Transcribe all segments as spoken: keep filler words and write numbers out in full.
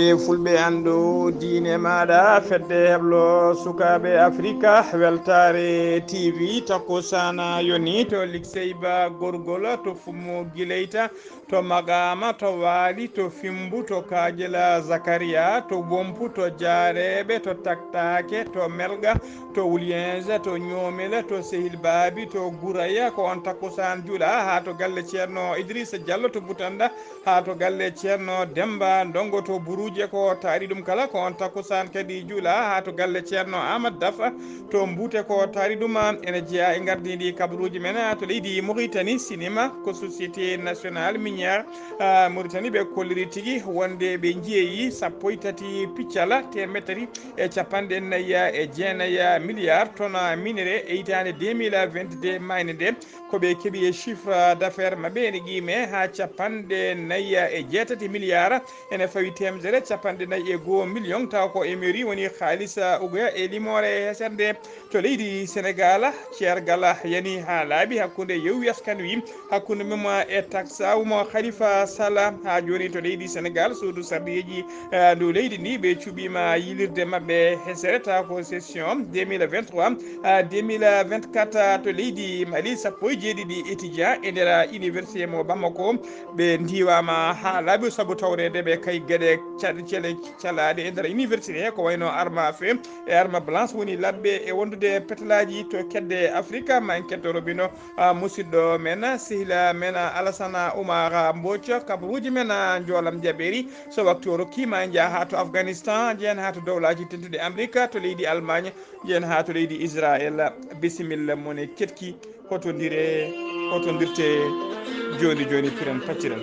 E fulɓe anndo diine maaɗa, fedde heblo sukaaɓe Afrika, weltaare T V, takkusana yoni to Liksey Ba Gorgol, to Fumo Gileyta, to Maqaama, to Waali, to Fimbu, to Kaajela Zakariya, to Wompu, to Jaareeɓe, to Taktaake, to Melga, to Wuliyeense, to Ñoomele, to Sehil Baabi, to Guraya, ko on takkusaan juula haa to galle Ceerno Idrissa Diallo to Butannda, haa to galle Ceerno Demmba Ndonngo to Buruuje, ko taari ɗum kala, ko on takkusaan kadi juula haa to galle Ceerno Aamadu Dafa to Mbuute, ko taari ɗum. Ene jeyaa e ngardiindi kabaruuji men to leydi Muritani, sinima ko Société Nationale Minière, ah, Muritani, ɓe kolliri tigi wonde ɓe njeeyi sappo e tati piccala teemeɗɗe tati e capanɗe nayi e jeenayi milliards tonnes minerais e hitaande deux mille vingt-deux maayde nde. Ko ɓe keɓi e chiffre d'affaires maɓɓe ene qiime haa capanɗe nayi e jeetati milliards, ene fawi teemedere capanɗe nayi e goo million, taw ko e mairie woni haalis ugoya e limoore hesere nde. To leydi Senegaal, ceergal yani haa laaɓi hakkunde Yewwi Askan Wi, hakkunde mum e taxawu mo Khalifa Sall. Haa jooni to leydi Senegaal, suudu sarɗiyeeji, eh, ndu leydi ndi, ɓe cuɓiima yiilirde maɓɓe hesere, taw ko session deux mille vingt-trois, ah, deux mille vingt-quatre to leydi Mali. Sappo e jeeɗiɗi étudiant e nder université mo Bamako, ɓe ndiiwaama haa laaɓi sabu tawreede ɓe kay geɗe ca-, cele calaaɗe e nder université he, ko wayno arme à feu e arme blanche woni labbe e wondude petalaaji to kedde Afrika. Ma en ketto Robino, ah, musidɗo men, sehila men, Alasana Oumar Mbodj, kabaruuji men, ah, njoolam jaɓeeri. So waktu o rokkiima, en njaha haa to Afghanistan, njeyen haa to Dowlaaji Dentuɗi Amerika, to leydi Allemagne, njeyen haa to leydi Israel. Bisimilla, mone ketki, hotondire, hotondirte jooni jooni, piren pacciren.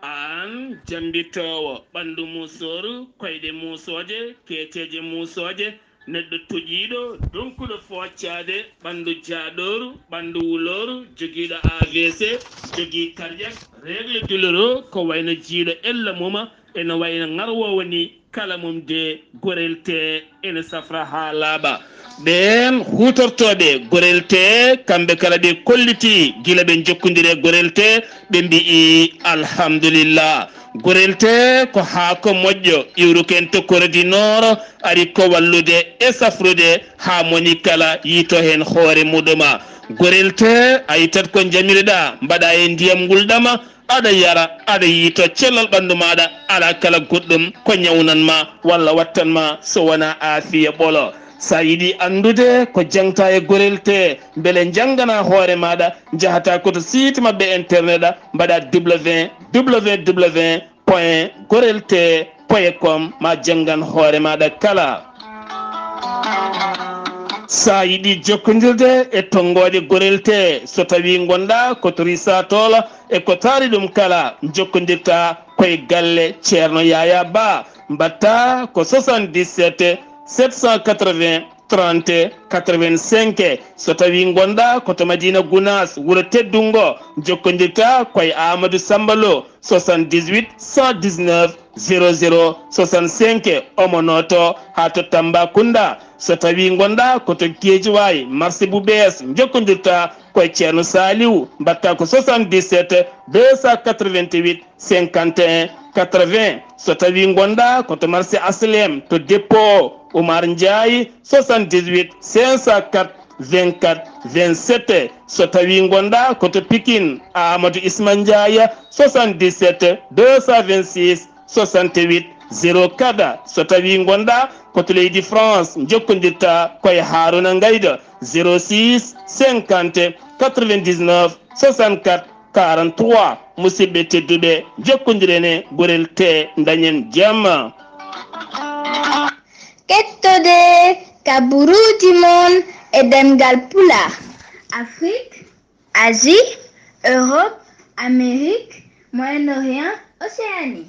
Aan jambitoowo ɓanndu muusooru, koyɗe muusooje, keeceeje muusooje, neɗɗo toƴiiɗo, donkuɗo fooccaade, ɓanndu jaaɗooru, ɓanndu wulooru, jogiiɗo A V C, jogii cardiaque, règle douloureux, ko wayno jiiɗo ella mum, ene wayno ŋarwoowo ni, kala mum de gorel tee ene safra haa laaɓa. Ɓeen huutortooɓe gorel tee, kamɓe kala ɓe kolliti gila ɓe njokkondiri e gorel tee, ɓe mbi'i alhamdulillah. Gorel tee ko haako moƴƴo iwruken to Corée du Nord, ari ko wallude e safrude haa moni kala yiito heen hoore muɗuma. Gorel tee a ittat ko njamiruɗaa, mbaɗa e ndiyam ngulɗama, aɗa yara, aɗa yiito cellal ɓanndu maaɗa, alaa kala goɗɗum ko ñawnan ma walla wattan ma so wonaa aafiya ɓolo. So a yiɗi anndude ko jaŋta e gorel tee, mbele njanngana hoore maaɗa, njahataa ko to site maɓɓe internet, mbaɗa W W W point gorel tee point com, ma janngan hoore maaɗa kala. So a yiɗi jokkondirde e tonngooɗe gorel tee, so tawii ngonɗaa ko to Risatol e ko taari ɗum kala, jokkondirta ko e galle Ceerno Yaya Ba, mbaɗta ko soixante-dix-sept sept cent quatre-vingts trente quatre-vingt-cinq. So tawii ngonɗaa ko to Madina Gunaas, wuro teddungo, jokkondirta ko e Amadou Samba Lo, soixante-dix-huit cent dix-neuf zéro zéro soixante-cinq, omo nooto haa to Tambacounda. So tawii ngonɗaa ko to Guédiawaye, marché bu bees, njokkondirta ko e Ceerno Saliou, mbaɗta ko soixante-dix-sept deux cent quatre-vingt-huit cinquante et un quatre-vingts. So tawii ngonɗaa ko to marché H L M, to dépôt Oumar Ndiaye, soixante-dix-huit cinq cent quatre vingt-quatre vingt-sept. So tawii ngonɗaa ko to Pikine, Amadou Isma Ndiaye, soixante-dix-sept deux cent vingt-six soixante-huit zéro quatre. So tawii ngonɗaa ko to leydi France, njokkondirta ko e Harouna Ngaïda, zéro six cinquante quatre-vingt-dix-neuf soixante-quatre quarante-trois. Musidɓe tedduɓe, njokkondiren e gorel tee, ndañen jam. Kettode kabaruuji mon e ɗemngal Pulaar. Afrique, Asie, Europe, Amérique, Moyen-Orient, Océanie.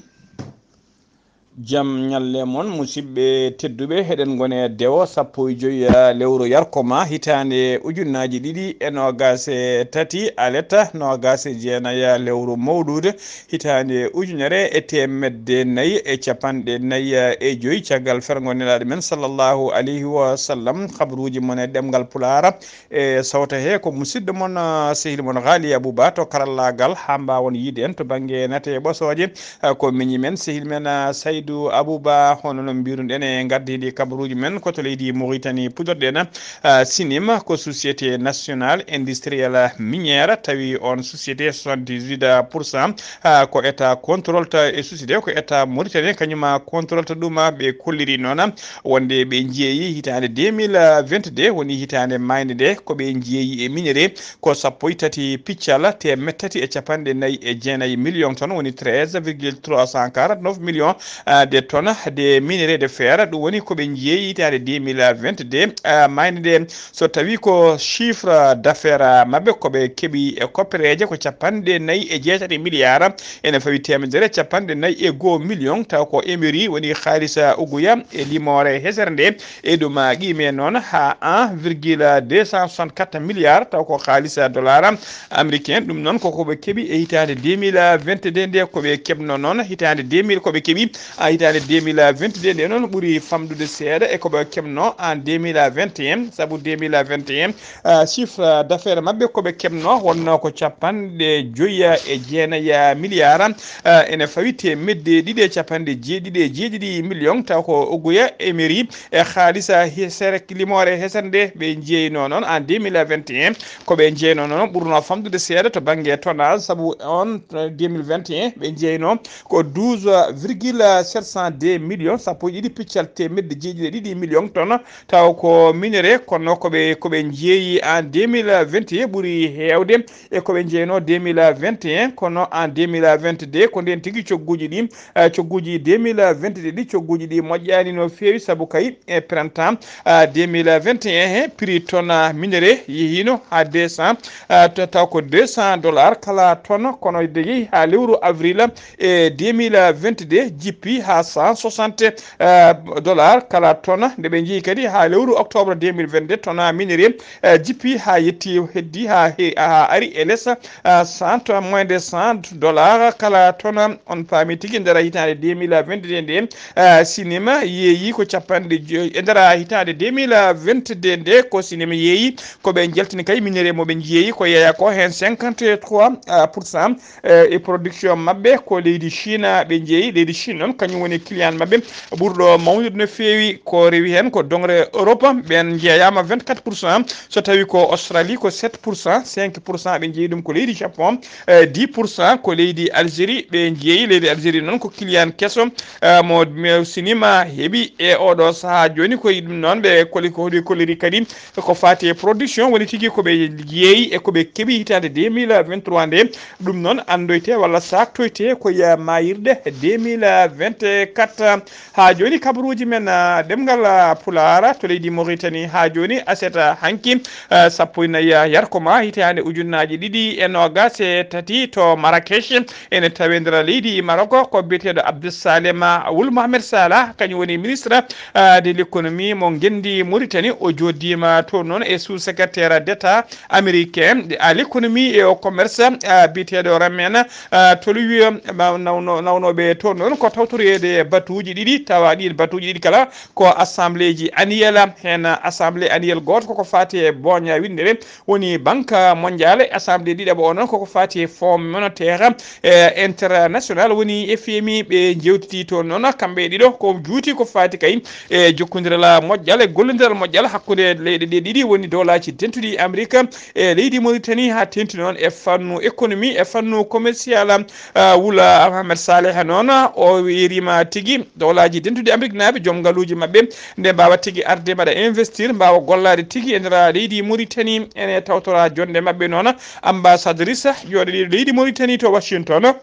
Jam ñalle mon, musidɓe tedduɓe, heɗen ngone dewo sappo e joyi, ah, lewru yarkoma, hitaande ujunnaaji ɗiɗi e noogaas e tati, aleta noogaas e jeenayi, ah, lewru mawluude, hitaande ujunere e teemedde nayi e capanɗe nayi, ah, e joyi, caggal fergo Nelaaɗo men, sallallahu alayhi wa sallam. Habruuji mon e ɗemngal Pulaar, e sawta he ko musidɗo mon, ah, sehil mon Ghali Abouba to karallaagal, haa mbaawon yiide en to bannge nate e ɓosooje. Ah, ko miñi men, sehil men, ah, Saydou Abouba, hono no mbiruɗen e ngaddiiɗi kabaruuji men ko to leydi Mauritanie puɗɗorɗen, ah, Sinim, ko société nationale industrielle minière, tawi on société soixante-dix-huit pour cent, ah, ko état contrôle ta e société ko état Mauritanie, kañum contrôle ta ɗum, ah, ɓe kolliri noon, ah, wonde ɓe jeeyi hitaande deux mille vingt-deux, woni hitaande maayde nde, ko ɓe jeeyi e minerai ko sappo e tati piccal teemeɗɗe tati e capanɗe nayi e jeenayi million tonnes, woni treize virgule trois cent quarante-neuf millions, ah, de tonnes de minerai de fer. Ɗum woni ko ɓe jeeyi hitaande deux mille vingt-deux, ah, maayde nde. So tawi ko chiffre d'affaires, ah, maɓɓe ko ɓe keɓi e koppereeje ko capanɗe nayi e jeetati milliards, ene fawi teemedere capanɗe nayi e goo million, taw ko émiri woni haalisa uguya e limoore hesere nde. E ɗum, ah, qiime noon haa un virgule deux cent soixante-quatre milliards, taw ko haalisa dollar américain. Ɗum noon ko ko ɓe keɓi e hitaande deux mille vingt-deux nde, ko ɓe keɓno noon hitaande deux mille, ko ɓe keɓi, ah, hitaande deux mille vingt-deux nde noon ɓuri famɗude seeɗa e ko ɓe keɓno en deux mille vingt et un, sabu deux mille vingt et un, ah, chiffre d'affaires maɓɓe ko ɓe keɓno wonno ko capanɗe joyi e jeenayi milliards, ah, ene fawi teemedde ɗiɗi e capanɗe jeeɗiɗi e jeeɗiɗi million, taw ko uguya émiri e haalisa hesere, limoore hesere nde ɓe jeeyno noon en deux mille vingt et un. Ko ɓe jeeyno noon ɓurno famɗude seeɗa to bannge tonnage, sabu on, eh, deux mille vingt et un ɓe jeeyno ko douze virgule sept cent deux millions, sappo e ɗiɗi piccal teemedde jeeɗiɗi e ɗiɗi million tonnes, taw ko minerai, kono ko ɓe, ko ɓe jeeyi en deux mille vingt et un ɓuri heewde e ko ɓe jeeyno deux mille vingt et un, kono en deux mille vingt-deux ko ndeen tigi cogguuji ɗi, eh, cogguuji deux mille vingt-deux ɗi, cogguuji ɗi moƴƴaani no feewi, sabu kay e printemps, ah, deux mille vingt et un he, prix tonne, ah, minerai yehiino haa deux cents, ah, to-, taw ko deux cents dollars kala tonne, kono de yehi haa lewru avril e deux mille vingt-deux, jippi haa cent soixante, ah, dollars kala tonne. Nde ɓe njehi kadi haa lewru octobre deux mille vingt-deux, tonne minerai, ah, jippi haa yetti, heddi haa he-, haa ari e les, ah, cent, moins de cent dollars kala tonne. On paami tigi, nder hitaande deux mille vingt-deux nde, ah, Sinim yeeyi ko capanɗe joyi, e nder hitaande deux mille vingt-deux nde, ko Sinim yeeyi, ko ɓe njaltini kay minerai mo ɓe jeeyi ko yeeya ko heen cinquante-trois pour cent, eh, e production maɓɓe ko leydi Chine ɓe jeeyi. Leydi Chine noon kañum woni client maɓɓe ɓurɗo mawnude no feewi, ko rewi heen ko doŋre Europe, ɓeen jeeyaama vingt-quatre pour cent. So tawi ko Australie ko sept pour cent, cinq pour cent ɓe jeeyi ɗum ko leydi Japon, eh, dix pour cent ko leydi Algérie ɓe jeeyi. Leydi Algérie noon ko client keso, eh, mo, mo Sinim heɓi e oɗo sahaa jooni. Ko ɗum noon ɓe koli, ko hoɗi kolliri kadi ko faati e production, woni tigi ko ɓe jeeyi e ko ɓe keɓi hitaande deux mille vingt-trois nde. Ɗum noon anndoyte walla saaktoyte ko e maayirɗe deux mille vingt-quatre. Haa jooni kabaruuji men, ah, ɗemngal, ah, Pulaar to leydi Mauritanie. Haa jooni aset, ah, hanki, ah, sappo e nayi, ah, yarkoma hitaande ujunnaaji ɗiɗi e noogaas e tati to Marrakech, ene tawee nder leydi Maroc, ko biyeteeɗo Abdou Salem, ah, Wul Mohamed Salah, kañum woni ministre, ah, de l'économie mo ngenndi Mauritanie. O jooɗiima toon noon e sous-secrétaire d'État américain à l'économie et au commerce, ah, biyeteeɗo Ramen, ah, Toluwi, ah, nawno-, nawnooɓe toon noon ko tawtoreede batuuji ɗiɗi, tawa ɗiin batuuji ɗiɗi kala ko assembléeji annuelle, heen assemblée annuelle gooto koko faati e booña winndere, woni Banque mondiale, assemblée ɗiɗaɓo o noon koko faati e Fonds monétaire, eh, international, woni F M I, ɓe njeewtiti toon noon, kamɓe ɗiɗo ko juuti ko faati kay e jokkondiral moƴƴal e gollondiral moƴƴal hakkunde leyɗe ɗe ɗiɗi, woni Dowlaaji Dentuɗi Amerik e leydi Mauritanie, haa teeŋti noon e fannu économie, e fannu commercial. Ah, Wula Ahmed Saleh noon, o yeeriima tigi Dowlaaji Dentuɗi Amerik naaɓe, joom ngaluuji maɓɓe, nde mbaawa tigi arde mbaɗa investir, mbaawa gollaade tigi e nder leydi Mauritanie, ene tawtora jonnde maɓɓe noon. Ambassadrice jooɗiiɗo leydi Mauritanie to Washington,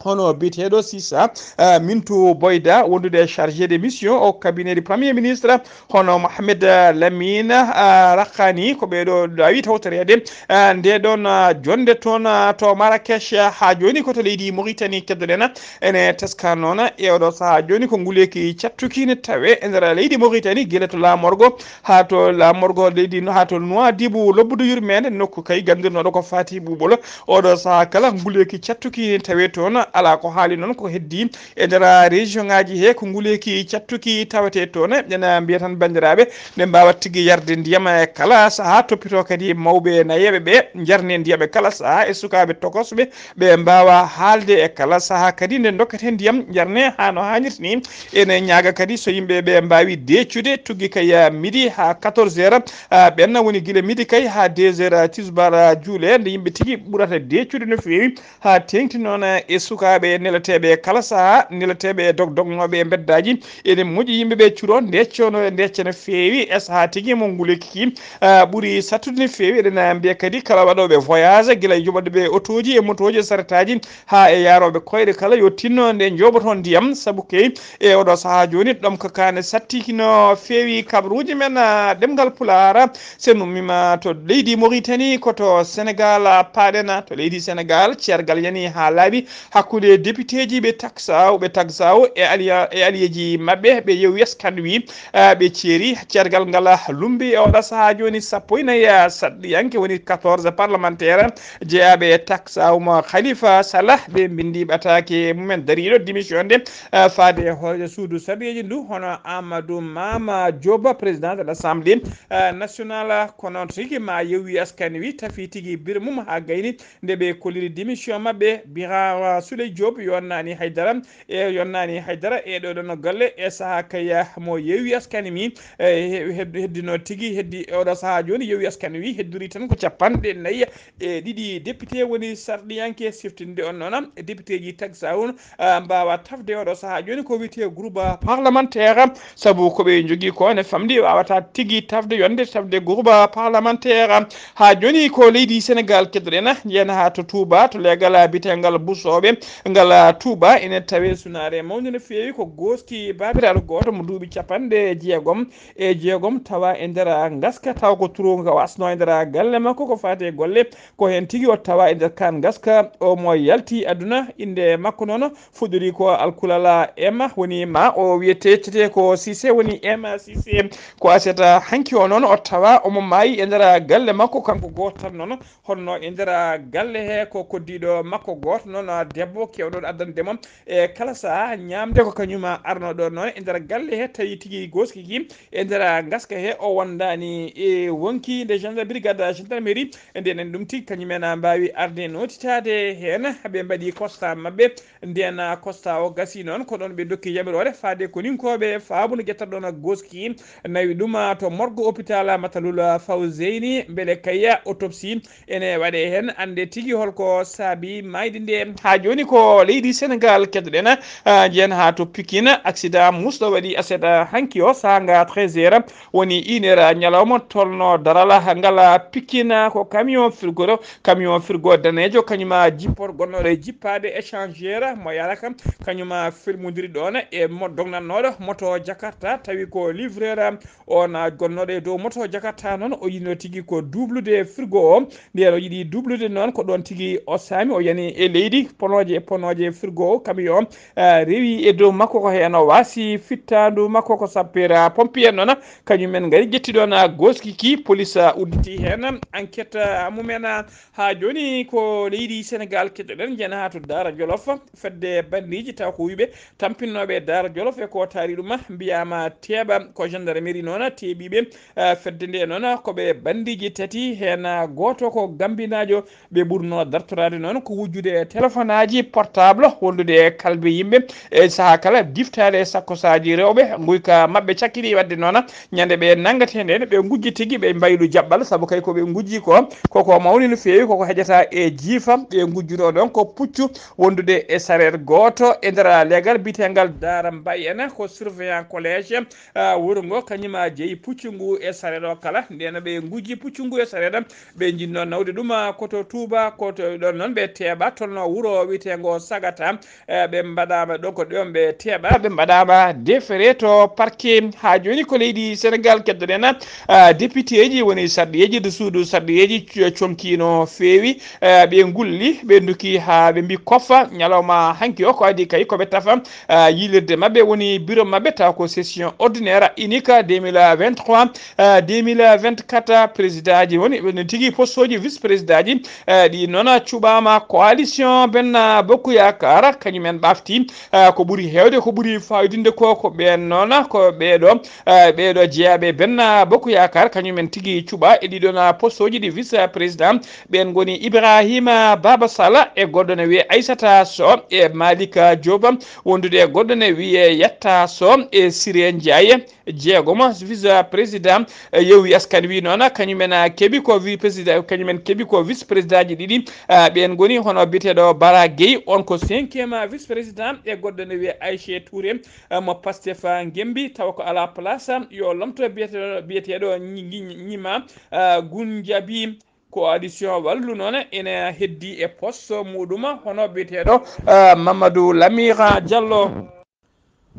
hono biyeteeɗo Sisa, ah, Mintu Boyda, wondude chargé de mission au cabinet du Premier ministre, hono Mohamed, ah, Lamine, ah, Rakhani, ko ɓeeɗo ɗaawi tawtoreede, ah, nde ɗon, ah, jonde toon, ah, to Marrakech, ah, haa jooni ko to leydi Mauritanie keddoɗen, ene teska noon e oɗo sahaa jooni ko nguleeki cattuki ne tawe e nder leydi Mauritanie, gila to laamorgo haa to laamorgo leydi no, haa to Nouadhibou, lobbudu yurmeende nokku kay ganndirnooɗo ko faati ɓuuɓol. Oɗo sahaa kala, nguleeki cattuki ne tawe toon. Alaa ko haali noon ko heddi e nder région ngaaji he, ko nguleeki cattuki tawetee toon. Ena mbiya tan, banndiraaɓe, nde mbaawa tigi yarde ndiyam e kala sahaa, toppitoo kadi mawɓe nayeeɓe ɓe, njarne ndiyam e kala sahaa e sukaaɓe tokosɓe, ɓe mbaawa haalde e kala sahaa. Kadi nde ndokketen ndiyam, njarne haa no haanirta ni. Ene ñaaga kadi so yimɓe ɓe mbaawi deecude tuggi kay, ah, midi haa quatorze heures, ah, ɓenna woni gila midi kay haa deux heures, ah, tisbar, ah, juule, nde yimɓe tigi ɓurata deecude no feewi, haa teeŋti noon, ah, e sukaaɓe nelateeɓe kala sahaa, nelateeɓe dogdognooɓe e mbeddaaji. Ene moƴƴi yimɓe ɓe curo, ndeccono, ndecca no feewi, e sahaa tigi mo nguleeki ki, ah, ɓuri sattude no feewi. Eɗen mbiya kadi kala waɗooɓe voyage, gila e joɓaɗo ɓe otooji e motooji e saretaaji, haa e yaarooɓe koyɗe kala, yo tinno nde njooɓoto ndiyam, sabu kay e oɗo sahaa jooni ɗom ko kaane sattiiki no feewi. Kabaruuji men, ah, ɗemngal Pulaar, so en ummiima to leydi Mauritanie, ko to Senegal, ah, paaɗen, ah, to leydi Senegal, ceergal yani haa laaɓi hakkunde depiteeji ɓe Taksaaw, ɓe Taksaaw e aliya-, e aliyeeji maɓɓe, ɓe Yewwi Askan Wi, ah, ɓe ceeri. Ceergal ngal lumbi e oɗo sahaa jooni sappo e nayi, ah, saɗɗiyanke, woni quatorze parlementaire, jeyaaɓe e Taksaaw mo Khalifa Salah, ɓe mbinndi ɓataake mumen dariiɗo démission de, ah, faade e hooreejo suudu sarɗiyeeji ndu, hono Amadou Mama Diop, président de l'Assemblée, ah, nationale. Kono tigi ma Yewwi Askan Wi tafi tigi biro mum haa gayni nde ɓe kolliri démission maɓɓe. Birama Souley Diop yonnaani haydara, e yonnaani haydara e ɗo ɗon galle e sahaa kay mo Yewwi Askan Wi, e he-, hed-, heddino tigi, heddi e oɗo sahaa jooni Yewwi Askan Wi heddori tan ko capanɗe nayi e ɗiɗi député woni sarɗiyanke. Siftinde on noon, députéji Taksaaw, ah, mbaawa tafde oɗo sahaa jooni ko wiyetee groupe parlementaire, sabu ko ɓe njogii ko ne famɗi, waawataa tigi tafde yonde tafde groupe parlementaire. Haa jooni ko leydi Senegal keddoɗen, njeyen haa to Touba, to leegal biyetegal Busooɓe, ngal Touba ene tawe sunaare mawnde no feewi, ko gooski baabiraaɗo gooto mo duuɓi capanɗe jeegom e jeegom tawa e nder ngaska, tawa ko turo nga wasno e nder galle makko, ko faati e golle, ko heen tigi o tawa e nder kaan ngaska. O mo yalti aduna, innde makko noon fuɗɗori ko alkulala Emma, woni ma o wiyetee, cetee ko Cissé, woni Emma Cissé. Ko aset hanki o noon o tawa omo maayi e nder galle makko, kanko gooto tan noon, honno e nder galle he ko koddiiɗo makko gooto noon, debbo keewɗo addande mo e kala sahaa ñaamde, ko kañum arno ɗo noon e nder galle he, tawi tigi gooski ki e nder ngaska he o wondaani e wonki nde gendarme, brigade gendarmerie. Nden en ɗum tigi kañum en mbaawi arde nootitaade heen. Ɓe mbaɗi constat maɓɓe. Nden constat o gasi noon, ko ɗoon ɓe ndokki yamiroore faade koninkooɓe faabu no ƴetta ɗoon gooski, nawi ɗum to morgue hôpital Matalul Fawzeyni, mbele kay autopsie ene waɗee heen, annde tigi holko saabi maayde nde. Haa jooni ko leydi Senegal keddoɗen, ah, njeyen haa to Pikine, accident musɗo waɗi aset hanki o, saanga treize heures, woni une heure ñalawma, tolno daral ngal Pikine, ko camion frigo, camion frigo daneejo, kañum a jippor gonnooɗo e jippaade échangeur mo yaraka, kañum a filmodiri ɗoon e mo dognannooɗo moto Jakarta, tawi ko livreur. On gonnooɗo e dow moto Jakarta noon, o yiɗno tigi ko dublude frigo o. Nden o yiɗi dublude noon, ko ɗoon tigi o saami, o yani e leydi, ponooje e ponooje frigo o, camion, ah, rewi e dow makko, ko heen o waasi. Fittaandu makko ko sapeur pompier noon, kañum en ngari ƴetti ɗoon, ah, gooski ki, police, ah, udditi heen enquête, ah, mumen, ah, haa jooni ko leydi Senegal keddoɗen, njeyen haa to Daara Jolof, fedde bandiiji taw ko wuyɓe tampinnooɓe Daara Jolof e ko taari ɗum, mbiyaama teeɓa, ko gendarmerie noon teeɓiiɓe, eh, fedde nde noon ko ɓe bandiiji tati, heen gooto ko gambinaajo, ɓe ɓurnoo dartoraade noon ko wujjude e telefonaaji portable, wondude e kalbe yimɓe e sahaa kala, diftaade e sakkosaaji rewɓe, nguyka maɓɓe cakkiti waɗde noon, ñande ɓe nanngate nden, ɓe ngujji tigi, ɓe mbaylu jaɓɓal, sabu kay ko ɓe ngujji ko, koko mawni no feewi, koko heƴata e jiifa. Ɓe ngujjunoo ɗon ko puccu wondude e sareet gooto e nder leegal biyetegal Daara Mbayeen, ko surveillant collège, ah, wuro ngo, kañum a jeyi puccu ngu e sareet o kala. Nden ɓe ngujji puccu ngu e sareet, ɓe njinnoo nawde ɗum, ah, ko to Touba, ko to ɗon noon ɓe teeɓa, tolno wuro wiyetee ngo sagata. Eh, ɓe mbaɗaama ɗo ko ɗon ɓe teɓa, ɓe mbaɗaama defere to parquet. Haa jooni ko leydi Senegal keddoɗen, ah, député ji woni sarɗiyeeji de suudu sarɗiyeeji co-, conki no feewi. Eh, ɓe ngulli, ɓe nduki haa ɓe mbi koffa ñalawma hanki o, ko adi kay ko ɓe tafa, ah, yiilirde maɓɓe woni bureau maɓɓe taw ko session ordinaire unique deux mille vingt-trois, ah, deux mille vingt-quatre. Président ji woni ɓe tigi poste ji vice président ji, eh, ɗi noon cuɓaama coalition Benno Bokk Yaakaar, kañumen ɓafti, eh, ko ɓuri heewde, ko ɓuri faawiɗinde ko, ko ɓeen noon, ko ɓeeɗo, eh, ɓeeɗo jeyaaɓe Benno Bokk Yaakaar, kañumen tigi cuɓa e ɗiɗon poste ji ɗi vice président. Ɓeen ngoni Ibrahima Baba Sala e goɗɗo ne wiyee Aissata Sow e Malika Diop, wondude e goɗɗo ne wiyee Yatta Sow e Siré Ndiaye. Jeegomo vice président, eh, Yewwi Askan Wi noon, kañumen, ah, keɓi ko vice président, kañumen keɓi ko vice président ji ɗiɗi, ah, ɓeen ngoni hono biyeteeɗo Bara Gueye, on ko cinquième vice président, e goɗɗo ne wiyee Aïché Touré, ah, mo Pastef, ah, Ngembi, tawa ko alaa place, ah, yo lomto biyeteeɗo, biyeteeɗo Ñi-, Ñi-, Ñima, ah, Gunjabi. Coalition Wallu noon ene heddi e poste muɗum hono biyeteeɗo, ah, Mamadou Lamira Diallo.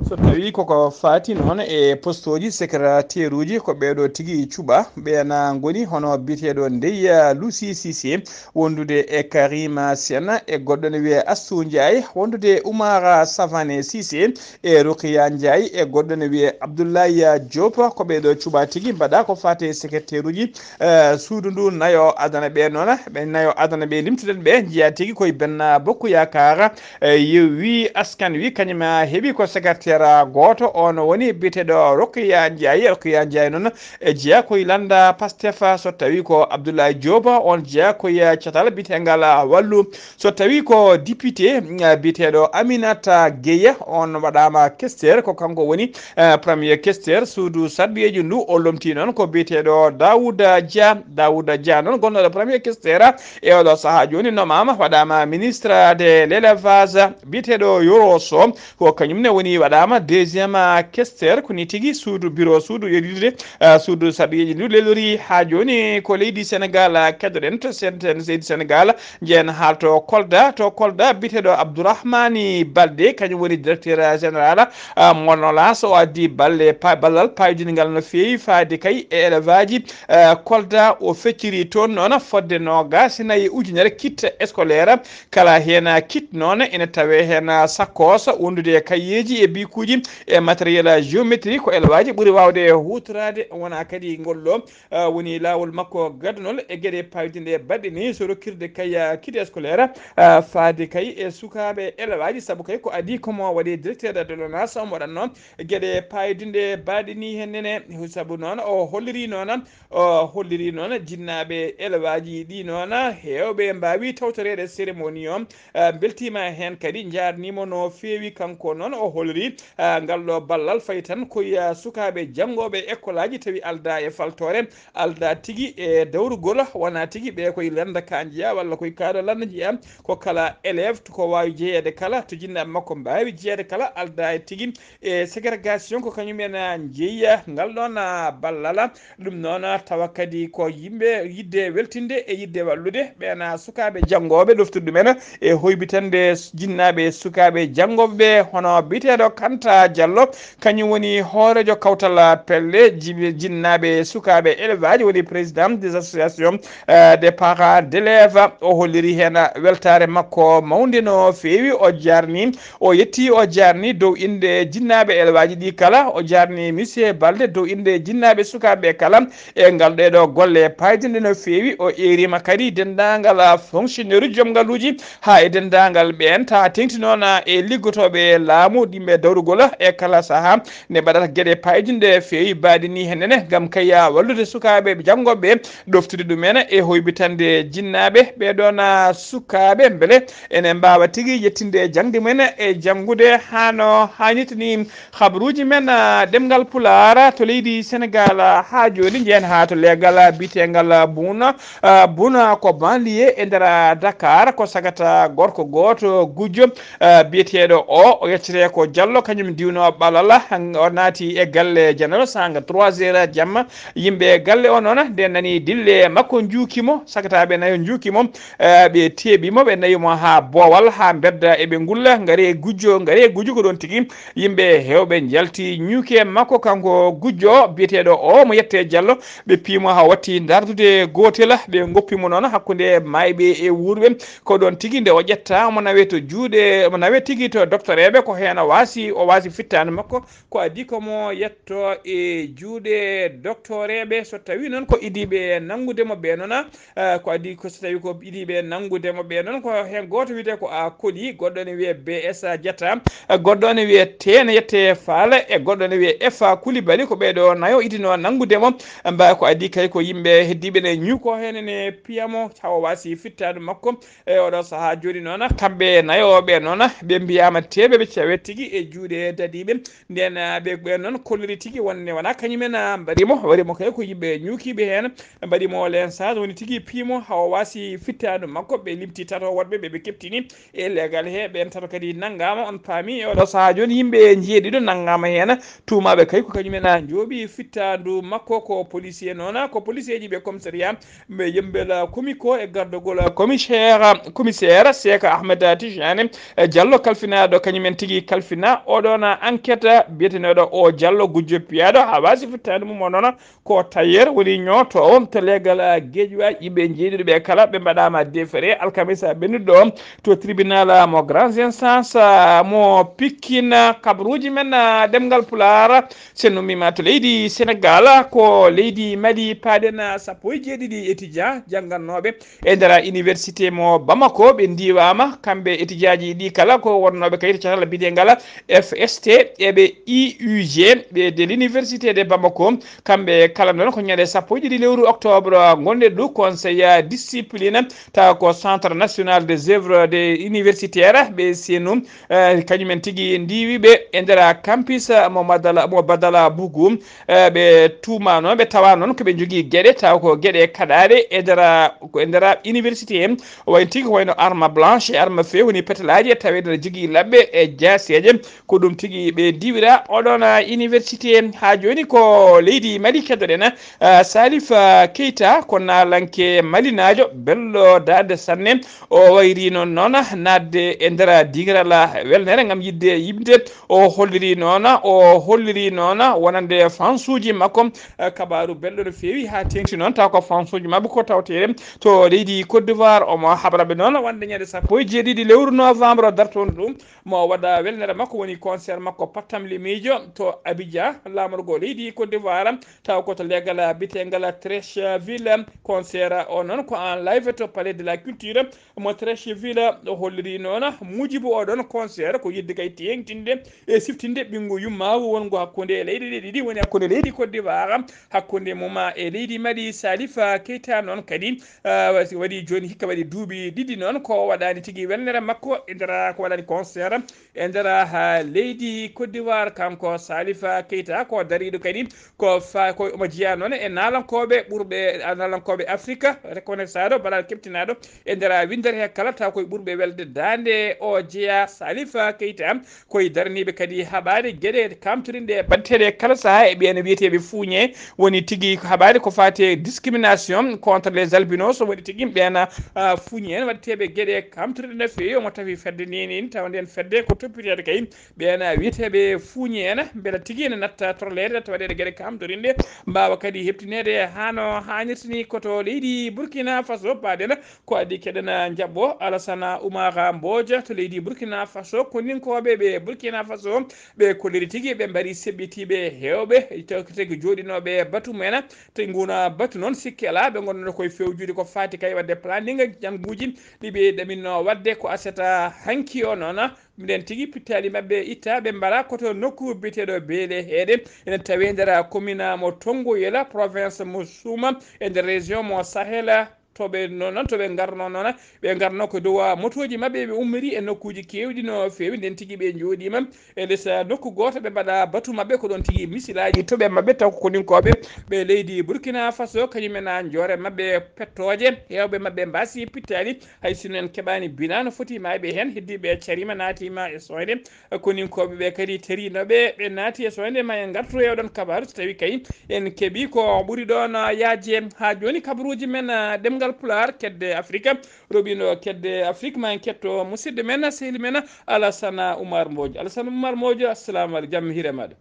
So tawii koko faati noon e postooji secrétaire uji, ko ɓeeɗo tigi cuɓa, ɓeena ngoni hono biyeteeɗo Ndeye Lucy Cissé, wondude e Karima Sène, e goɗɗo ne wiyee Astou Ndiaye, wondude e Oumar Savané Cissé, e Rokiya Ndiaye, e goɗɗo ne wiyee Abdoulaye Diop. Ko ɓeeɗo cuɓa tigi mbaɗa ko faati e secrétaire uji, eh, suudu ndu nayo adana ɓe noon, ɓe nayo adana ɓe limtuɗen ɓe, njiya tigi koye Benno Bokk Yaakaar, eh, Yewwi Askan Wi, kañum heɓi ko secrétaire gooto, on woni biyeteeɗo Rokiya Ndiaye. Rokiya Ndiaye noon e jeya koye lannda Pastef, so tawi ko Abdoulaye Diop, on jeya koye catal biyetengal Wallu. So tawi ko député, eh, biyeteeɗo Aminata Gueye, on waɗaama questeur, ko kanko woni, eh, premier questeur suudu sarɗiyeeji ndu. O lomti noon ko biyeteeɗo Daouda Dia. Daouda Dia noon gonnoɗo premier questeur e oɗo sahaa jooni nomaama, waɗaama ministre de l'élevage, biyeteeɗo Yoro Sow, ko kañum ne woni waɗaama deuxième questeur, ko ni tigi suudu bureau suudu yeddude, eh, suudu sarɗiyeeji ndu lelori haa jooni ko leydi Senegal, eh, keddoɗen to sen-, sen-, leydi Senegal, njeyen haal to Kolda, to Kolda biyeteeɗo Abdourahmani Balde, kañum woni directeur général, eh, Monolas, o addi balle pa-, ballal payodingal no feewi faade kay e élevage, eh, Kolda, o fecciri toon noon fodde noogaas e nayi ujunere kit scolaire, kala heen kit noon ene tawee heen sakkoosa wondude e kayeeji e bikuuji e matériel géométrie ko élevage ɓuri waawde huutoraade, wona kadi ngol ɗo, ah, woni laawol makko gaddanol e geɗe payodinɗe baɗɗe ni so rokkirde kay, ah, kit scolaire, ah, faade kay e sukaaɓe élevage, sabu kay ko adi ko mo waɗi directeur de l'ONAS, omo waɗatno geɗe payodinɗe baɗɗe ni heen nene, sabu noon o holliri noon, o holliri noon jinnaaɓe élevage ɗi noon heewɓe mbaawi tawtoreede cérémonie o, ah, mbeltiima heen kadi njaarniima no feewi. Kanko noon o holliri, ah, ngal ɗo ballal fayi tan koye, ah, sukaaɓe janngooɓe école aji tawi aldaa e faltoore, aldaa tigi e dawrugol, wona tigi ɓe koye lannda ka njiya walla koye kaɗo lannda njiya, ko kala élève ko waawi jeyeede kala, to jinnaaɓe makko mbaawi jeyeede kala, aldaa e tigi e ségrégation ko kañum en, ah, njeyi, ah, ngal ɗoon, ah, ballal. Ɗum noon, ah, tawa kadi ko yimɓe yiɗde weltinde e yiɗde wallude ɓeen, ah, sukaaɓe janngooɓe ɗoftude ɗumen e hoybitande s-, jinnaaɓe e sukaaɓe janngooɓe ɓe, hono biyeteeɗo Kanta Diallo, kañum woni hooreejo kawtal pelle jibi-, jinnaaɓe e sukaaɓe élevage, woni président des associations, euh, des parents d'élèves. O holliri heen weltaare makko mawnde no feewi. O jaarni, o yetti, o jaarni dow innde jinnaaɓe élevage ɗi kala. O jaarni Monsieur Balde dow innde jinnaaɓe sukaaɓe kala e ngal ɗeɗo golle paayɗinɗe no feewi. O eeriima kadi denndaangal fonctionnaire uji joom ngalluuji haa e denndaangal ɓeen, taa teeŋti noon e liggotooɓe laamu ɗimɓe dawrugol e kala sahaa ne mbaɗata geɗe paayɗinɗe feewi baɗini heen nene ngam kayya wallude sukaaɓe janngooɓe ɓe, ɗoftude ɗumen e hoybitande jinnaaɓe ɓee ɗoon sukaaɓe, mbele ene mbaawa tigi yettinde jaŋde mumen e janngude haa no haanirta ni. Habaruuji men, ah, ɗemngal Pulaar to leydi Senegaal, ah, haa jooni njehen haa to leegal, ah, biyeteengal Buna. Ah, Buna ko banlieue e nder, ah, Dakar, ko sagata gorko gooto gujjo, ah, biyeteeɗo o, o yeccetee ko Jallo. kañum diwno ɓalala, o naati e galle janano sanga trois heures jamma. Yimɓe galle o noona nde nani dille makko njuuki mo, sakataɓe nayo njuuki mo, eh, ɓe teeɓi mo, ɓe nawi mo ha boowal, ha mbedda eɓe ngulla, ngare gujjo, ngare gujjo. Ko ɗon tigi yimɓe hewɓe njalti ñuuke makko, kanko gujjo biyeteɗo o mo yette Jallo. Ɓe piimo ha watti dardude gotela, ɓe goppi mo noon hakkunde mayɓe e wuurɓe. Ko ɗon tigi nde o ƴetta, omo nawe to juuɗe, omo nawe tigi to doktoreɓe, ko heen o waasi, o waasi fittaandu makko. Ko adii ko mo yetto e juuɗe doktoreɓe, so tawi noon ko idiiɓe nanngude mo ɓe noon, eh, ko adii ko so tawi ko idiiɓe nanngude mo ɓe noon, ko heen gooto wiyetee ko A Koli, goɗɗo ne wiyee B S Diatta, eh, goɗɗo ne wiyee Teene Yette Faal, e goɗɗo ne wiyee Efa Kulibali. Ko ɓee ɗo nayo idinoo nanngude mo. Mba ko adii kay ko yimɓe heddiiɓe ne ñuuko heen ne piya mo, hawa waasi fittaandu makko. E oɗo sahaa jooni noon, kamɓe nayooɓe noon, ɓe mbiyaama teeɓe, ɓe cawe tigi e juuɗe dadiiɓe. Nden, ah, ɓe, ɓe noon kolliri tigi wonde wonaa kañumen, ah, mbaɗi mo, waɗi mo kay ko yimɓe ñuukiiɓe heen, mbaɗi mo lynchage, woni tigi piimo, hawa waasi fittaandu makko. Ɓe limti tato woɗɓe ɓe ɓe keɓtini e leegal he, ɓeen tato kadi nanngaama. On paami e oɗo sahaa jooni yimɓe njeeɗiɗo nanngaama heen, tuumaaɓe kay ko kañumen, ah, njooɓi fittaandu makko. Ko policier noon, ko policier ji ɓe commissariat ɓe Yembel, ah, komi ko e gardagol, ah, commissaire, commissaire Seeka Ahmed Tijani, eh, Diallo kalfinaaɗo, kañumen tigi kalfina. Oɗon, ah, enquête biyeteneɗo o Diallo gujjo piyaaɗo ha waasi fittaandu mum o noon, ko tailleur woni ñootoowo to leegal, ah, Guédiawaye. Yimɓe jeeɗiɗo ɓe kala ɓe mbaɗaama déféré alkamisa ɓennuɗo to tribunal, ah, mo grande instance, ah, mo Pikine. Kabaruuji men, ah, ɗemngal Pulaar, sen ummiima to leydi Senegal, ko leydi Mali, paaɗen, ah, sappo e jeeɗiɗi étudiant janngannooɓe e nder université mo Bamako, ɓe ndiiwaama, kamɓe étudiant ji ɗi kala ko wonnooɓe kayit catal biyeteegal F S T, e ɓe I U G, ɓe de l'université de Bamako, kamɓe kala noon ko ñande sappo e ɗiɗi lewru octobre ngonɗen ɗo, conseil discipline, tawa ko Centre National des Œuvres de Universitaires, ɓe senu, eh, kañumen tigi ndiiwi ɓe e nder campus mo Madala, mo Badala Bugu. Eh, ɓe tuumaano, ɓe tawa noon ko ɓe njogii geɗe, tawa ko geɗe kaɗaaɗe e nder, ko e nder université en. O wayi tigi ko wayno arme blanche e arme feu, woni petelaaji, e taweede ene jogii laɓɓe e jaaseeje. Ko ɗum tigi ɓe diwira oɗon, ah, université. Haa jooni ko leydi Mali keddoɗen, ah, Salif, ah, Keita ko naalanke malinaajo, belɗo daande sanne. O wayri noon, noon naatde e nder diigaral welnere ngam yiɗde yimde. O holliri noon, o holliri noon wonande fansuuji makko, eh, kabaaru belɗo no feewi haa teeŋti noon, tawa ko fansuuji maɓɓe ko tawteede to leydi Côte d'Ivoire. Omo habraɓe noon wonde ñande sappo e jeeɗiɗi lewru novembre dartoondu ɗum, mo waɗa welnere makko, woni concert makko pattamlimiijo to Abidjan, laamorgo leydi Côte d'Ivoire, tawa ko to leegal biyeteegal Treichville. Concert o noon ko en live to Palais de la Culture. Mo Treichville o holliri noon, muujibu oɗon concert ko yiɗde kay teeŋtinde e siftinde ɓinngu yummaagu wonngu hakkunde leyɗe ɗe ɗiɗi, woni hakkunde leydi Côte d'Ivoire, hakkunde mum e leydi Mali. Salif Keita noon kadi, ah, waɗi jooni hikka waɗi duuɓi ɗiɗi noon ko waɗaani tigi welnere makko e nder ko waɗaani concert e nder, ah, leydi Côte d'Ivoire. Kanko Salif Keita ko dariiɗo kadi ko fa-, ko omo jeyaa noon e naalankooɓe ɓurɓe, ah, naalankooɓe Afrika, reconnaissaaɗo, baɗaaɗo, keɓtinaaɗo e nder winndere he kala, taw koye ɓurɓe welde daande o jeyaa. Salif Keita koye daraniiɓe kadi haɓaade geɗe kamtorinɗe baɗteeɗe kala sahaa e ɓeen wiyeteeɓe fuuñe, woni tigi ko haɓaade ko faati e discrimination contre les albinos, woni tigi ɓeen, ah, fuuñe en waɗteeɓe geɗe kamtorinɗe no feewi. Omo tawi fedde ni, ni tawa nden fedde ko toppiteede kay ɓeen wiyeteeɓe fuuñe en, mbela tigi ene natta torleede, natta waɗeede geɗe kamtorinɗe, mbaawa kadi heɓtineede haa no haanirta ni. Ko to leydi Burkina Faso paaɗen, ko adii keɗen jaɓɓo Alassane Oumara Mbodj to leydi Burkina Faso. Konninkooɓe ɓe Burkina Faso, ɓe kolliri tigi, ɓe mbaɗi seɓɓitiiɓe heewɓe, tawkiteki jooɗinooɓe batu mumen, te nguna batu noon sikke alaa, ɓe ngonno koye fewjude ko faati kay waɗde planning jannguuji ɗi ɓe ɗaminno waɗde ko aset hanki o noon. Nden tigi pittaali maɓɓe itta, ɓe mbaɗa ko to nokku biyeteeɗo Beele Heeɗe, ene tawe nder commune mo Tongoyela, province mo Souma, e nder région mo Sahel, To ɓe noon, to ɓe ngarno noon, ɓe ngarno ko dow motooji maɓɓe, ɓe ummiri e nokkuuji keewɗi no feewi. Nden tigi ɓe njooɗiima e les nokku gooto, ɓe mbaɗa batu maɓɓe, ko ɗoon tigi misilaaji toɓe maɓɓe, taw ko koninkooɓe ɓe leydi Burkina Faso, kañumen a njoore maɓɓe pettooje, heewɓe maɓɓe mbaasi pittaali, hay sinno en keɓaani bilan no foti maayɓe heen, heddiiɓe cariima naatiima e soyde. Koninkooɓe ɓe kadi teriino ɓe, ɓe naati e soyde ma en ngartu e oɗon kabaaru, so tawi kay en keɓi ko ɓuri ɗoon yaaje. Haa jooni kabaruuji men, ah, ɗemngal Pulaar, kedde Afrika, roɓino kedde Afrika, ma en ketto musidɗo men, sehli men, Alasana Oumar Mbodj. Alasana Oumar Mbodj, assalamu aleykum, jam hiire maɗa.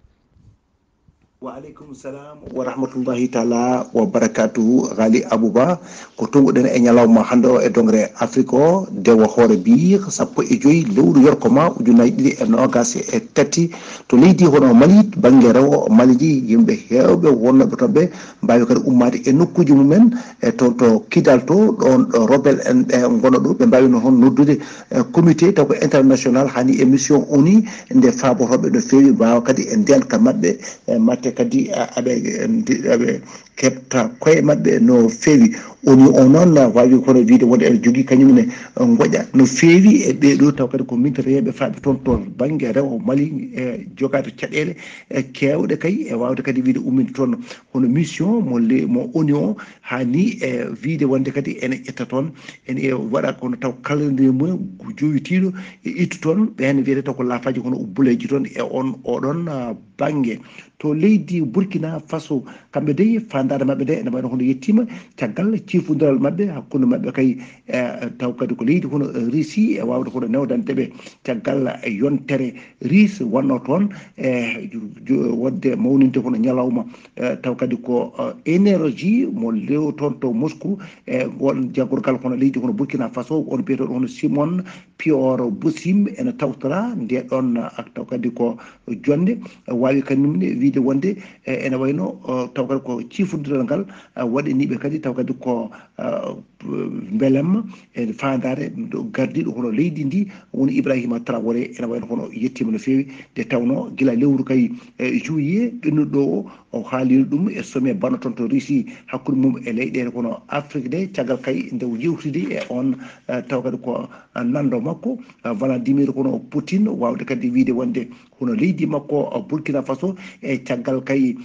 Wa aleykum salam wa rahmatullahi taala wa barakatuhu. Ghali Abouba, ko tonguɗen e ñalawma hannde o e dongre Afrique o, dewa hoore biir sappo e joyi lewru yorkoma ujunnaji ɗiɗi e nogas e tati, to leydi hono Mali, bannge rewo Mali ndi, yimɓe heewɓe wonnooɓe toon ɓe mbaawi kadi ummaade e nokkuuji mumen, e toon to Kidal to, ɗoon ɗo rebel en ɓe ngona ɗo, ɓe mbaawi noon hono noddude, e, comité taw ko international, hani e mission O N U, nde faabotooɓe no feewi, mbaawa kadi e ndeenka maɓɓe, e, mbaɗte kadi, a, aɓe, e, ndi-, aɓe keɓta koye maɓɓe no feewi. O N U o noon, a, waawi kono wiyde wonde ene jogii kañum ne, e, ngoƴa no feewi e ɓee ɗoo, taw kadi ko mintoreeɓe faaɓe toon to bannge rewo Mali, e, jogaade caɗeele, e, keewɗe kay, e waawde kadi wiyde umminde toon hono mission mo le-, mo O N U o, haa ni e wiyde wonde kadi ene ƴetta toon, ene waɗa kono taw kala nde mum joowitiiɗo e ittu toon, ɓeen wiyete taw ko laafaaji kono buleeji toon e on, oɗon, ah, bannge. To leydi Burkina Faso, kamɓe dey faandaare maɓɓe nde ene wayno hono yettiima caggal ciifondiral maɓɓe hakkunde maɓɓe kay, eh, taw kadi ko leydi hono Russie e waawde hono newdande ɓe caggal yontere Russie wonno toon, e jo-, wonde mawninde hono ñalawma, eh, taw kadi ko, eh, énergie mo lew toon to Moscou, e ngon jaggorgal hono leydi hono Burkina Faso, on mbiyetooɗo hono Simon Pior Bosim ene tawtora nde ɗon, eh, taw kadi ko jonnde, eh, waawi kañum ne wiyde wonde, eh, ene wayno, eh, taw kadi ko ciifondiral ngal, eh, waɗaniiɓe kadi taw kadi ko, eh, mbelamma e faandaare ɗo gardiiɗo hono leydi ndi woni Ibrahima Traoré, ene wayno hono yettiima no feewi, nde tawnoo gila lewru kay, eh, juillet ɓennuɗo o, o haalino ɗum e sommet banno toon to Russie hakkunde mum e leyɗeele kono Afrique nde, caggal kay nde o yewtidi e on, eh, taw kadi ko, eh, nanndo makko, eh, Vladimir kono Poutine, waawde kadi wiyde wonde hono leydi makko, eh, Burkina Faso, e caggal kay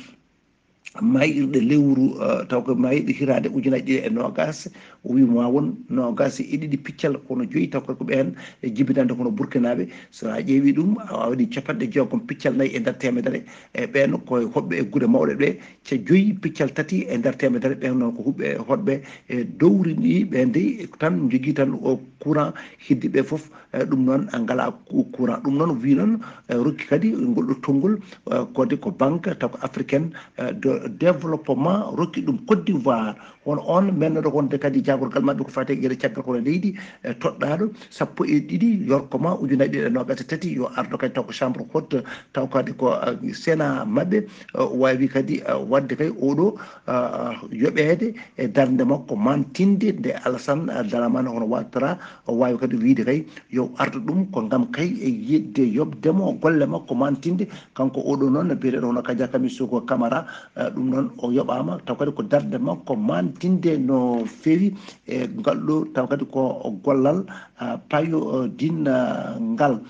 maayirɗe lewru, eh, taw ko maayirɗe hitaande ujunaaji ɗiɗi e noogaas, o wii ma won noogaas e ɗiɗi piccal kono joyi, taw ko ɓeen e jibinande kono Burkinaaɓe. So a ƴeewi ɗum, a waɗi capanɗe jeegom piccal nayi e nder teemedere, e ɓeen ko hoɗɓe e gure mawɗe ɗe, ca joyi piccal tati e nder teemedere, ɓeen noon ko huɓɓe hoɗɓe e dowri ndi, ɓeen dey tan njogii tan o courant, heddi ɓe fof, eh, ɗum noon, eh, ngalaa cou-, courant. Ɗum noon wii noon, eh, rokki kadi ngol ɗo tonngol, eh, kode ko banque taw ko africaine, eh, de développement rokki ɗum Côte d'Ivoire. Hono on mennoɗo wonde kadi jaagorgal maɓɓe ko fate geɗe caggal kono leydi, eh, toɗɗaaɗo sappo e ɗiɗi yorkoma ujunnaji ɗiɗi e noogaas e tati yo ardo kadi taw ko chambre haute, taw kadi ko, eh, Sénat maɓɓe, eh, waawi kadi, eh, waɗde kay oɗo, eh, yoɓeede e darnde makko mantinde nde Alassane, eh, Dramane hono Ouattara, o waawi kadi wiyde kay yo artu ɗum ko ngam kay e yiɗde yoɓde mo golle makko mantinde. Kanko oɗo noon no biyeteeɗo hono Kadia Kamissouko Camara, eh, ɗum noon o yoɓaama taw kadi ko darnde makko mantinde no feewi e ngal ɗo taw kadi ko gollal, eh, payo, eh, din, eh, ngal.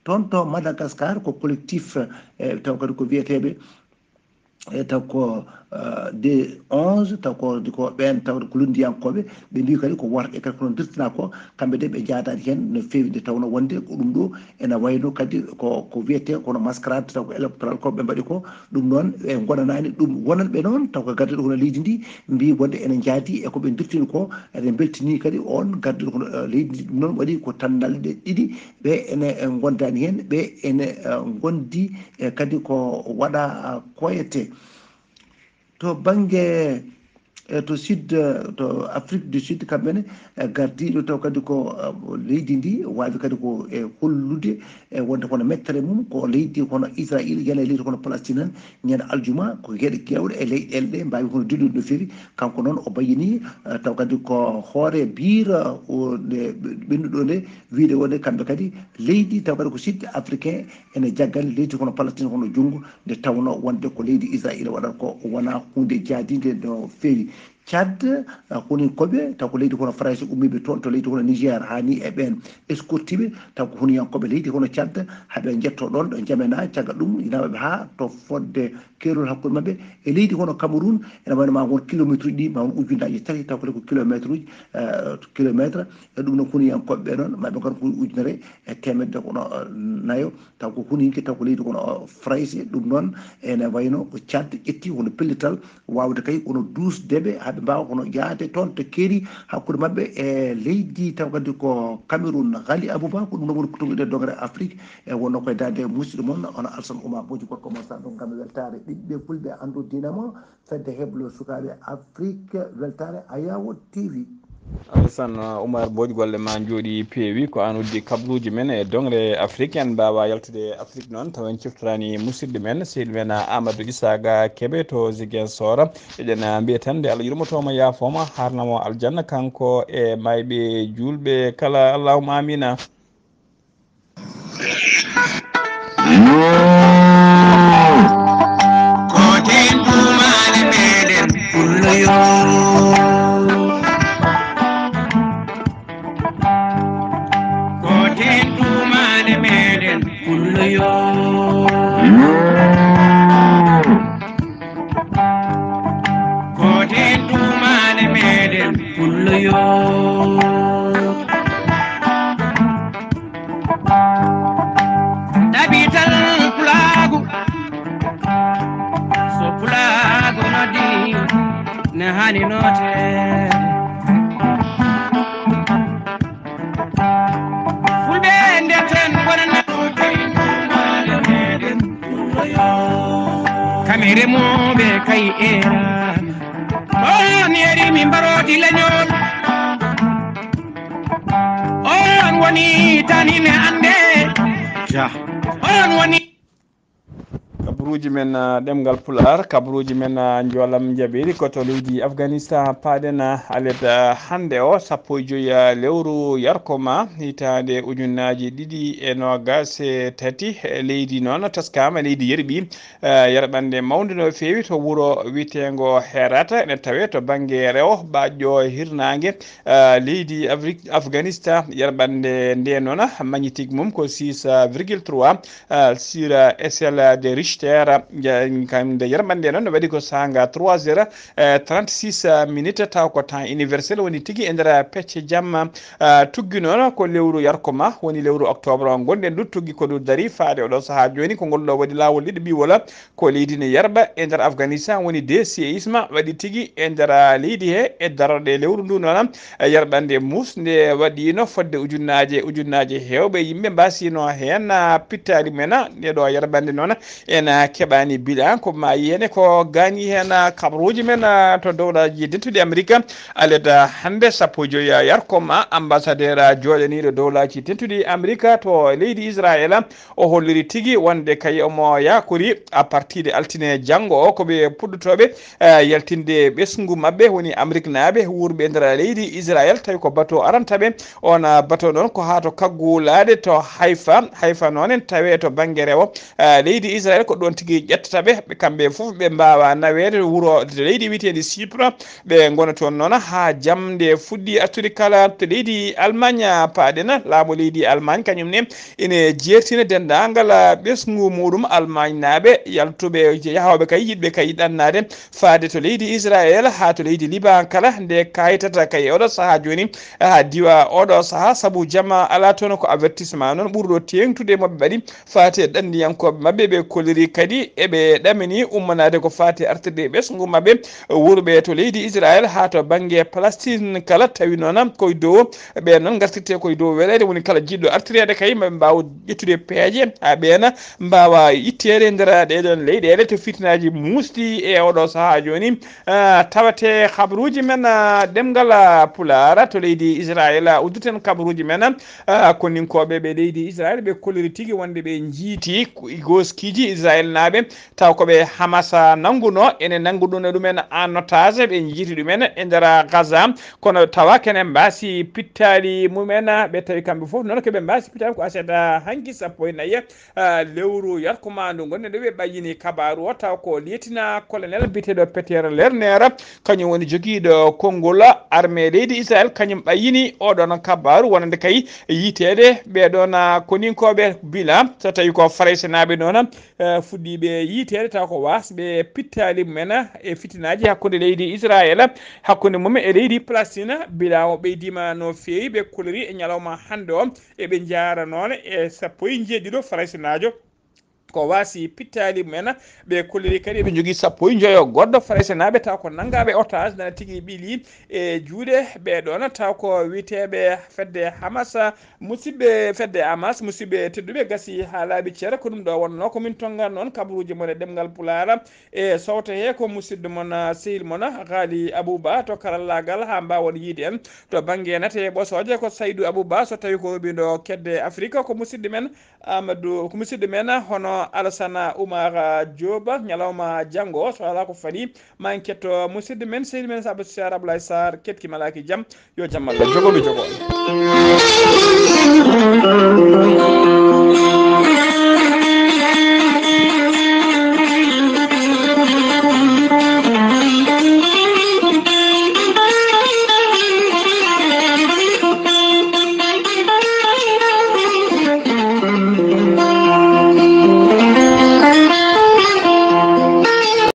Toon to Madagascar ko collectif, eh, taw kadi ko wiyeteeɓe e taw ko, eh, de onze, taw ko, ko ɓeen taw ko lunndiyankooɓe, ɓe mbii kadi ko worɓe kadi kono dirtina ko, kamɓe de ɓe njaadaani heen no feewi, nde tawnoo wonde ko ɗum ɗo ene wayno kadi ko, ko wiyetee kono mascarade taw ko électoral ko ɓe mbaɗi ko, ɗum noon ɓe ngonanaani ɗum. Wonanɓe noon taw ko gardiiɗo hono leydi ndi mbii wonde ene njaadi e ko ɓe dirtini ko, ene mbeltini kadi oon gardiiɗo hono, eh, leydi ndi. Ɗum noon waɗi ko tan nalɗe ɗiɗi ɓe ene, eh, ngondaani heen, ɓe ene, eh, ngondi, eh, kadi ko waɗa, ah, koyete. To bannge, eh, to sud, eh, to Afrique du Sud, kamɓe ne, eh, gardiiɗo taw kadi ko, eh, leydi ndi, waawi kadi ko e hollude, eh, wonde kono mettere mum ko leydi kono Israël, yana e leydi kono Palestine, ñande aljuma, ko geɗe keewɗe e leyɗeele ɗe mbaawi kono dillude no feewi. Kanko noon o bayyini, eh, taw kadi ko hoore biir, eh, o nde ɓennuɗo nde, wiyde wonde kamɓe kadi leydi taw kadi ko sud africain ene jaggani leydi kono Palestine kono junngo, nde tawnoo wonde ko leydi Israël waɗata ko wonaa huunde jaadiinde no feewi. Tchad, eh, koni koɓe, taw ko leydi kono Farayse ummiiɓe toon to leydi kono Niger, haa ni e ɓeen escortiiɓe, taw ko huniyankooɓe leydi kono Tchad, haa ɓe njetto ɗoon ɗo Njamena, caggal ɗum ina waɗa haa to fodde keerol hakkunde maɓɓe e leydi kono Cameroun, ene wayno ma won kilometre uji ɗi, ma won ujunnaaji tati, taw ko kilometre uji, eh, kilometre, e ɗum noon huniyankooɓe ɓe noon, maɓe ngar ko ujunere e teemedde kono, eh, nayo, taw ko huninke, taw ko leydi kono, eh, Farayse, ɗum noon ene wayno ko Tchad ƴetti kono pellital, waawde kay kono duusde ɓe haa ɓe mbaawa kono yahde toon to keeri hakkunde maɓɓe e leydi taw kadi ko Cameroun. Ghali Abouba, ko ɗum ɗo woni ko togiɗen dogere Afrique, e wonno koye daande musidɗo mon, hono Alsan Oumar Boji Gorko mo Sandon, ngam weltaare ɓiɓɓe fulɓe anndu diina mo, fedde heblo sukaaɓe Afrique, weltaare Ayawo T V. Alsan Oumar Boji, golle ma njooɗi peewi, ko an uddi kabluuji men e dogere Afrique, en mbaawa yaltude Afrique noon, taw en ciftoraani musidɗo men, sehil men Amadou Issa Ga Kebe to Ziguinchor. Eɗen mbiya tan nde Allah yurmotooma, yaafooma, haarnamo aljanna, kanko e maayɓe juulɓe kala. Allahumma amina. Ko ten ɗumaale meɗen pullo yo. Ko ten ɗumaale meɗen pullo yo. Ko ten ɗumaale meɗen pullo yo. Tabital pulaagu, so pulaagu noddi, ne hani noote. Fulɓe ndeten wonana kamere moɓe kay era. On yeri min mbarodi leñol. On woni tanine ande. Ja. On woni Kabaruuji men, ah, ɗemngal Pulaar, kabaruuji men, ah, njoolam njaɓeeri ko to leydi Afganistan paaɗen, ah, alet, ah, hannde o, sappo e joy, ah, lewru yarkoma, hitaande ujunnaaji ɗiɗi e noogaas e tati. Eh, leydi noon taskaama, leydi yerɓi, eh, yerɓannde mawnde no feewi to wuro wiyeteengo Herat, ene tawee to bannge rewo, ɓaaƴɗo hirnaange, eh, leydi Afri-, Afganistan. Yerɓannde nde noon, magnitique mum ko six virgule trois, ah, sur, ah, échelle de Richter, ah, ja-, kam nde yerɓannde noon no waɗi ko saanga trois heures, eh, trente-six minutes, taw ko temps universel woni tigi e nder pecce jamma, ah, tuggi noon ko lewru yarkoma, woni lewru octobre o ngonɗen ɗo, tuggi ko ɗo dari faade oɗo sahaa jooni, ko ngol ɗo waɗi laawol ɗiɗi ɓiwol, ko leydi ne yerɓa e nder Afganistan, woni de séisme waɗi tigi e nder, ah, leydi he e darorɗe lewru ndu noon, eh, yerɓannde muus nde waɗiino fodde ujunnaaje, ujunnaaje heewɓe yimɓe mbasino heen, ah, pittaali mumen, ah, nde ɗo yerɓannde noon en, ah, keɓaani bilan ko maayi heen e ko gaañi heen, ah, kabaruuji men, ah, to dowlaaji dentuɗi Amerika. Alet, ah, hannde sappo e joy, ah, yarkoma, ambassadeur, ah, jooɗaniiɗo dowlaaji dentuɗi Amerika to leydi Israel, o holliri tigi wonde kay omo yakori à partir de altine janngo o ko ɓe puɗɗotooɓe eh, yaltinde ɓesngu maɓɓe, woni Ameriknaaɓe wuurɓe e nder leydi Israel, tawi ko bato aranta ɓe. On, ah, bato noon ko haa to Kaggu Laaɗe to Haifa. Haifa noon en tawee to bannge rewo, ah, leydi Israel, ko ɗoon tigi ƴettata ɓe. Ɓe kamɓe fof ɓe mbaawa naweede wuro to leydi wiyeteendi Chypre. Ɓe ngona toon noon haa jam nde fuɗɗi artude kala to leydi Allemagne, ah, paaɗen laamu leydi Allemagne kañum ne ine jeertina denndaangal, ah, ɓesngu muɗum Allemagne naaɓe yaltuɓe yahooɓe kay yiɗɓe kay ɗannaade faade to leydi Israel haa to leydi Liban kala nde kaytata kay e oɗo sahaa jooni, haa diwa oɗo sahaa, sabu jama alaa toon ko avertissement noon ɓurɗo teeŋtude mo ɓe mbaɗi faate ɗanndiyankooɓe maɓɓe. Ɓe kolliri kadi eɓe ɗamini ummanaade ko faate artirde e ɓesngu maɓɓe wuurɓe to leydi Israel haa to bannge Palestine kala, tawi noon koye dow ɓe noon ngartirte koye dow weleede, woni kala jiɗɗo artireede kay maɓe mbaaw ƴettude peeje haa ɓeena mbaawa itteede nder ɗeɗon leyɗeele to fitinaaji muusɗi e oɗo sahaa jooni. Ah, tawate habaruuji men, ah, ɗemngal, ah, Pulaar to leydi Israel, ah, udditen kabaruuji men, ah, koninkooɓe ɓe leydi Israel, ɓe kolliri tigi wonde ɓe njiiti goskiiji Israel Palestinaɓe, taw ko ɓe Hamas nannguno, ene nanngu ɗum e ɗumen en otage, ɓe njiiti ɗumen e nder Gaza, kono tawa kene mbaasi pittaali mumen, ɓe tawi kamɓe fof noon ko ɓe mbaasi pittaali ko aset hanki sappo e nayi, ah, lewru yarkumaandu ngonɗen ɗo ɓe ɓayyini kabaaru o, taw ko lieutenant colonel biyeteeɗo Peter Lerner, kañum woni jogiiɗo konngol armée leydi Israël, kañum ɓayyini oɗon kabaaru wonande kay yiiteede ɓee ɗoon, ah, koninkooɓe bila so tawi ko Faraysenaaɓe noon, eh, fuɗɗiiɓe yiiteede taw ko wasɓe pittaali mumen e fitinaaji hakkunde leydi Israël, hakkunde mum e leydi Palestine, bila o ɓeydiima no feewi, ɓe kolori e ñalawma hannde o, eɓe njaara noon e sappo e njeeɗiɗo Faraysenaajo ko waasi pittaali mumen, ɓe kolori kadi eɓe njogii sappo e njoyo goɗɗo Faraysenaaɓe taw ko nanngaaɓe otage nana tigi ɓili e juuɗe ɓee ɗoon taw ko wiyeteeɓe fedde Hamas. Musidɓe fedde Hamas, musidɓe tedduɓe, gasi haa laaɓi cer, ko ɗum ɗo wonnoo ko min tonngan noon kabaruuji mon e ɗemngal Pulaar. E sowte he ko musidɗo mon, ah, sehil mon, ah, Ghali Abouba to karallaagal haa mbaawon yiide en. To bannge nate e ɓosooje ko Saydou Abouba, so tawi ko ruɓindo kedde Afrique, ko musidɗo men Amadou, ko musidɗo men hono Alassane Oumar Diop, ñalawma janngo, so alaa ko fani, ma en ketto musidɗo men, sehil men Saba Siar Ablaye Sarr, keɗki malaaki jam, yo jam Allah jogo mi jogo.